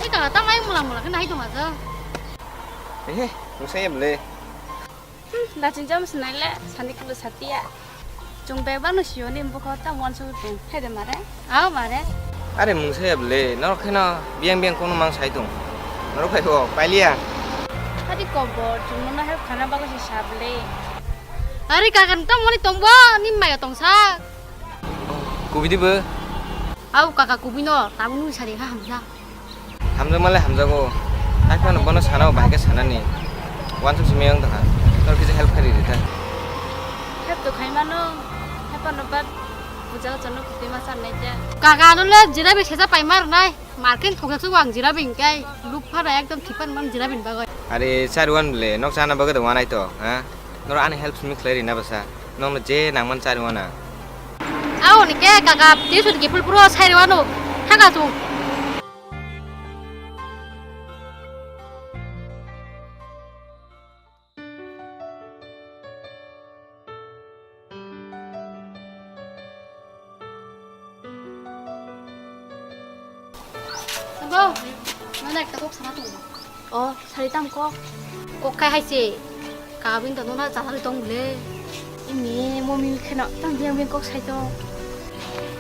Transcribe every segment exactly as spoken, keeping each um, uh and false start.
Eka, tamai mula mula kena hai tong aja. Ehe, musa ya bele. Hmm, lachin jam senai le, sani kulo satia. Chung bebak no sio ni bukho ta wan so tung. Hai de mare. Aw mare. Are mungsa ya bele, norok kheno biang biang kono mang sai tung. Norok phai bo, pailiya. Hadi kobor, chung no help khana bago si sa bele. Are kakan tam mani tongbo, ni mayo tongsa. Kubidi bo. Aw kaka kubino, tabuk nung sari ha hamsa. Hamjakma le hamjago. Hai phano bono sana o bahai khe sanani. Wansuk simi wng tongkha. Tor kisa help khairi rita. Help to khaimano. Hai phano bat bujao chano kutui ma sanai ja. Kaga ano le jira bi sesa paima rwnai. Market thokjak sugo ang jira bi hingkai. Luk phara ekdom thipan man jira bin bagoi. Are chari wan le nok chana bagoi da wanai to, ha? Noro ani help simi khlai rina basa. Nokno je nangman chari wana. Aw ni ke kaga tisun ki phul puro chari wano. Thaka tu. Abo, nono ekta kok sana tongo. O, sari tam kok. Kok khai hai se. Kabin to nona chana tong bole. Ini mo mi kheno tam biang biang kok sai to.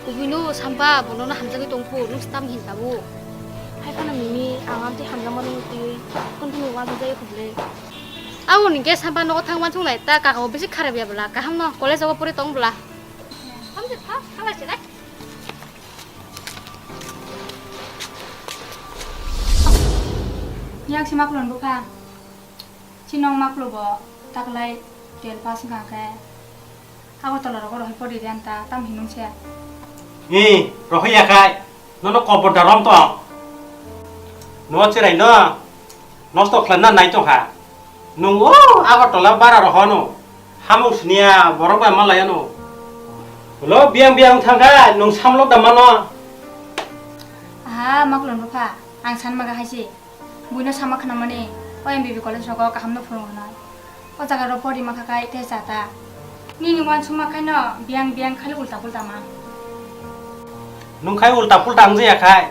Kubino sampa bono na hamjagwi tong phu, nung stam hin tabu. Hai khana mimi, ang amte hamjak mano mutwi, kun kun wa jai khub le. Abo ni ge sampa no thang wan chung lai ta, kaka o bisi kharap ya bla, kaham no college o pore tong bla. Hamjak pha, khala se dai. Yang si maklon bupha. Chinong maklo bo taklai twelve pass wngkha khe Agartala rogo rohoi pori de anta tam hinung se. Ni rohoi ya khai nono kobor da rom tong. No chirai no nosto khlanna nai tong kha. Nung o Agartala bara rohono. Hamung siniya borok bai malai ano. Ulo biang biang thangkha nung samlok da mano. Aha, maklon bupha, ang san maga haisi. Buino sama khna mani, o M B B college rogo kaham no phurung hwnwi. O jaga ro pori makha kai te cha ta. Nini uansukma khaino biyang biyang khali ulta pulta ma. Nwng khai ulta pulta wngya khai.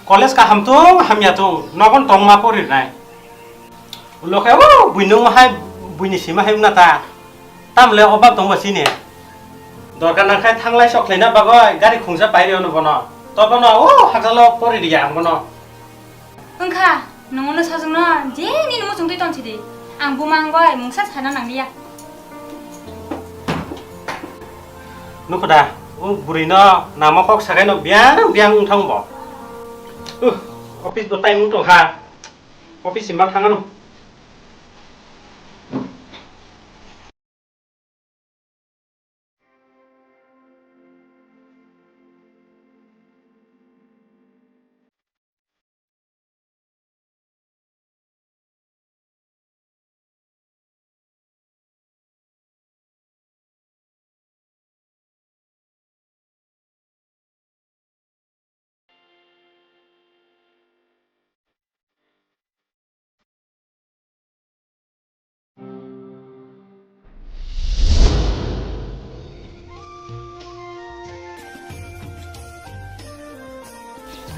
College kaham tung hamya tung, nogon tongma porinai. Ulo khe o buino wngma hai, buini sima hai wngna ta. Tamle obab tongma sini. Dorkar nang khai thanglai sok khlaina bagwi gari khungsa pairi ono bono. To bono o hakjalo pori riya ang bono. Wngkha, nongono sajwkno je nini muchung twi tonsidi. Ang buma wngwi mungsa sana nangliya. Nukho da, o bwrwino namo kok sakaino biyang biyang wngthang bo. Uh, office bo time wngtong kha. Office simba thangano.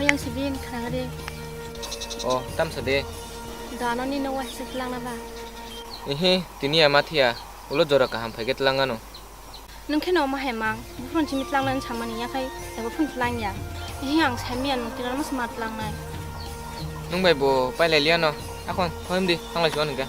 Oyang sibin kharang de. O, tamsa de. Dano ni no waisa tlangna ba. Ihi, tini ama thia. Ulo jora kaham phaikhe tlangano. Nwng kheno omo hai mang, buphuru simi tlangnani samani yakhai ebo phun tlangya. Hi ang saimanya nwng tinano mas ma tlangnai. Nwng bai bo pailai liyano, akhon thoim di, thanglai chuan hwnkhe.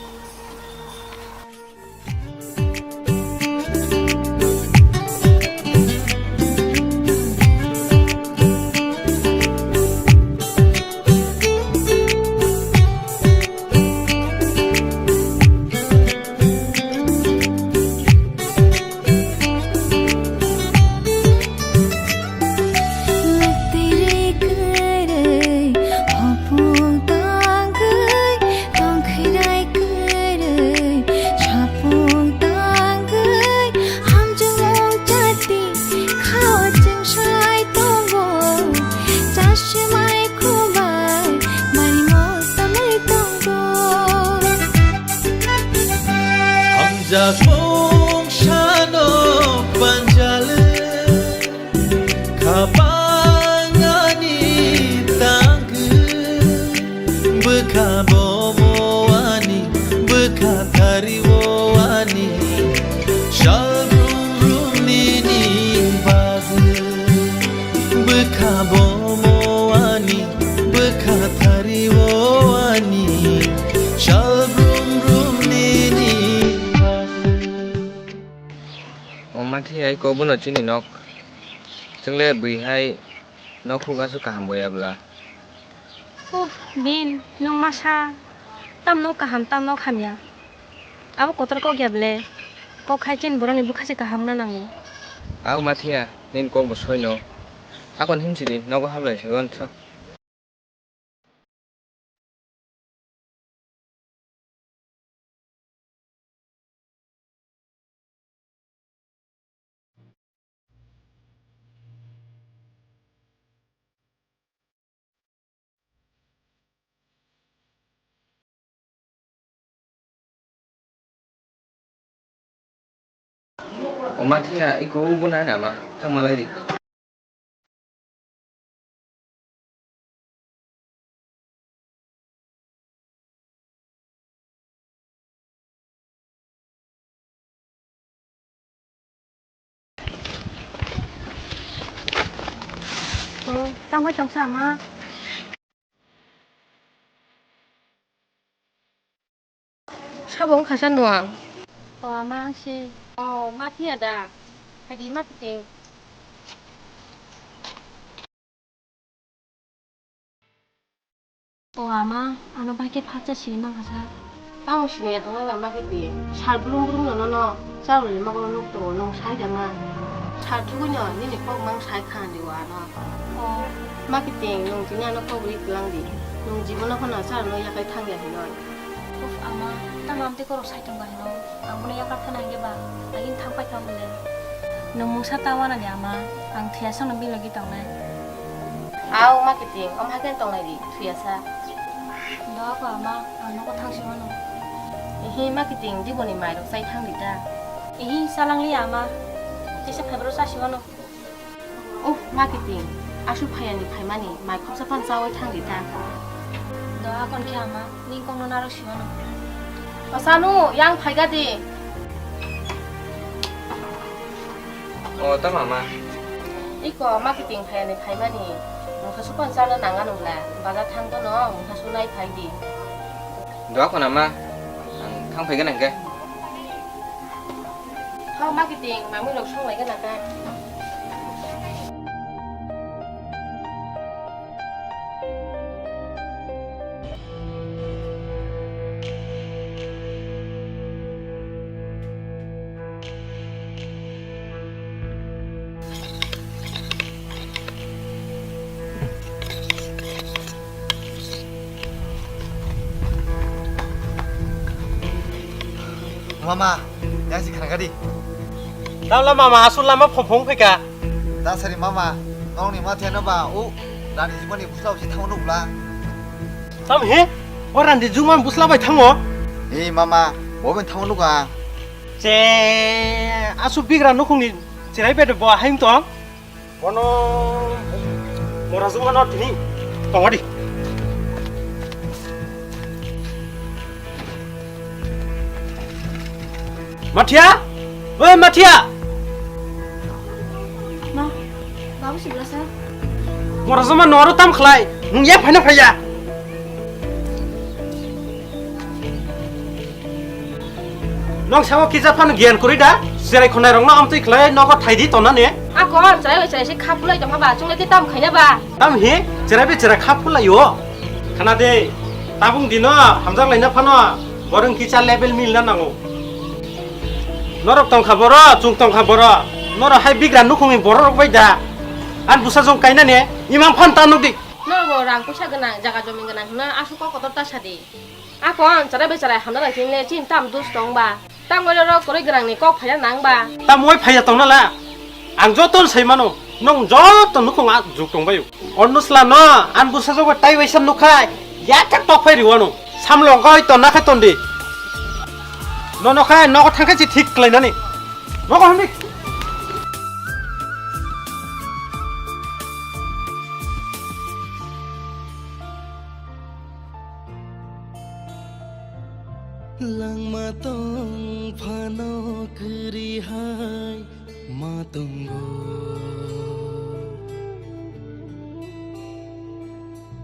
Kha chwng sai tongo, chashmai khumbai, mari mosamai tongo. Hamjak mung sano panjale, khabang ani tangkhe. Bwkha bomo ani, bwkha thari o ani, sal brum brum nini bagwi. Bwkha bomo ani, bwkha thari o ani, sal brum brum nini bagwi. Omo khe hai kok bono chini nok. Chwngle bui hai nok huk aswk kaham boya bwla. Uff, Bin, nwng masa tamno kaham, tamno hamya. Abo kotor kok ya ble. Kok hai chen borokni bwkha se kaham wngna nango. Abo mathiya, nini kok bo soino. Akon himsidi, nogo hablai se wansa. Omo khe ya iko o bo nai nama thangma lai di. Oh, tamo chongsa ma. Sabo wngkha sa nwng. O ama ang se. O ma phiya da. Hadi ma phite. O ama, ano bai khe phatsa sini mankha sa. Tamo sini ya tongna lama khe ti. Sal brum brum no no no. Chalo ni mago nuk to nung sai da ma. Sal thugui no nini kok mang sai khan di wa no. O. Ma khe ti nung tini ano kok ri klang di. Nung jibono khona chalo no yakai thang ya hinoi. Uf ama, tamo amtwi korok saitung ba hino. Ang bono yakar phano hwnkhe ba, agini thang paikha bole. Nwng mungsa ta wana di ama, ang thwiya sano bilogi tongnai. Aw ma kiting, om haikhe tongnai di, thwiya sa. Doa ko ama, ang nogo thang si mano. Ehe ma kiting, diboni mairok chai thang di ta. Hi, salangli ama. Kisa phaibro sasi wano. Uff, ma kiting. Asu phayani phaimani, mai khopsa pan chawi thangdi ta. Do akon khe ama, ning kongno narok si wano. O sanu, yang phaiga di. O, tamo ama. Iko, ma kiting phayani phaimani. Mungkha supan chana nanga nungla. Bajar thang dono, mungkha sunai phai di. Do akon ama. Ang thang phaiga nangke. Hao ma kiting, mamui rok song lai gana ta. Mama, yang si khana gadi. Tamla mama, asul lama phopong pheka. Dasari mama, nongni mathe no ba, u, rani jiboni busla usi thango nukla. Tam he? Bo randi juma busla bai thango? Ei mama, bo ben thango nuka. Che, asu bigra nukhungni chirai bede bo haim tong. Bono mora juma no tini tongodi. Mathia? Oi Mathia! Ma, babu sibla sa? Mora juma noro tam khlai, nung ya phaina phaiya. Nong sao kisa phano giyan kuri da, serai khonai rok no amtwi khlai nogo thaidi tona ne. Ako, chai bai chai se khap bulai tong haba, chungle ti tam khaina ba. Tam hi, cherai be cherai khap bulai o. Khana de, tabung dino, hamjak laina phano, borong kisa level mil na nango. Norok tongkha boro, chung tongkha boro, norok hai bigra nukhungni borok rok bai da. An busa jong kaina ne, imang phan ta nukdi. Norok bo rang puisa gwnang, jaga jomi gwnang hwnna asuk kok kotor ta sadi. Ako ang chara bechara hamna bai tingle chin tam dus tong ba. Tam wai rok koroi gwnang ni kok phaya nang ba. Tam wai phaya tong nala. Ang joto sai mano. Nong joto nukhung a juk tong bayu. Onno sla no an busa jogo tai wai sam nukhai. Ya tak tok phai riwano. Samlo goi ton na khai ton di. Nono khai nogo thang khai chi thik klai nani. Nogo hamni. Langma tong phano kwrwi hai ma tongo.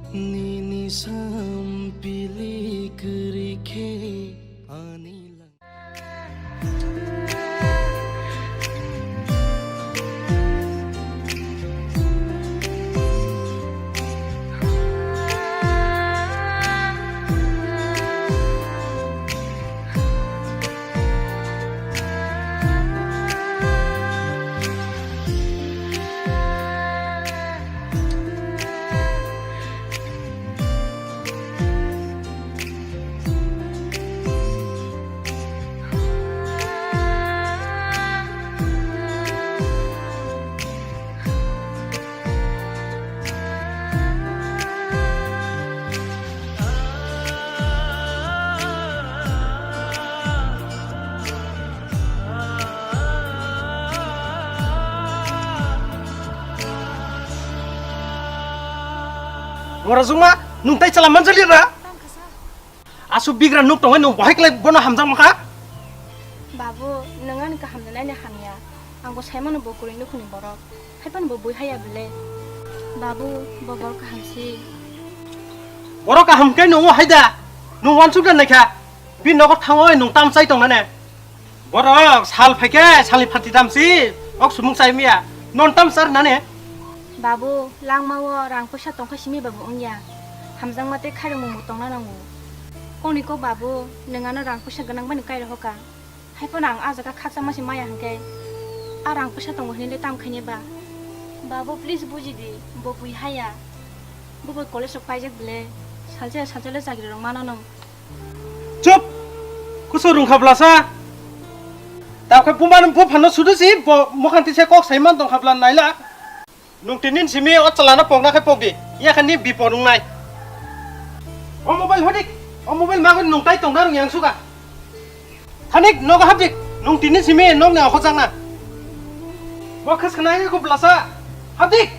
Nini sam pili kwrwi khe ani lang- Mora juma, nung tai chala manjali ra? Asuk bigra nuk tongwi nung bohai klai bono hamjak mokha? Babu, nung ani kaham nanaini hamya. Ang bo saimano bo kwrwi nukhungni borok. Haiphano bo bui haya bwle. Babu, bo borok kaham si. Borok kaham khe nung hai da. Nung wansuk da naikha. Bini nogo thangwi nung tam chai tong nane. Borok sal phaikhe salni pharti tamsi, ok sumung chai miya, non tam char nane. Babu, langmao rang puisa tongkha simi babu wngya. Hamjakma tei khairokmung bo tongna nango. Koni kok babu, nwng ano rang puisa gwnang bani kairo hoka. Haiphano ang ah jaga khakchangma se maya hwnkhe, ah rang puisa tongo hinwi le tam khaini ba? Babu, please buji di, bo bui haya. Bo bai college rok paijak bwle, salsa salsa le chakri rok mano nw. Chup! Kusu rungkha blasa. Tabkhe bumani buphano sudu si bo mokhang tisa kok sai man tongkha bla naila. Nung tinin simi o chalano pokna khe pokdi. Yakhani bipor wngnai. O mobile hodik. O mobile magun nung tai tongna rung yang suka. Thanik nogo hapdik. Nwng tini simi nokni okho changna. Bo khis khna khe khublasa. Habdi.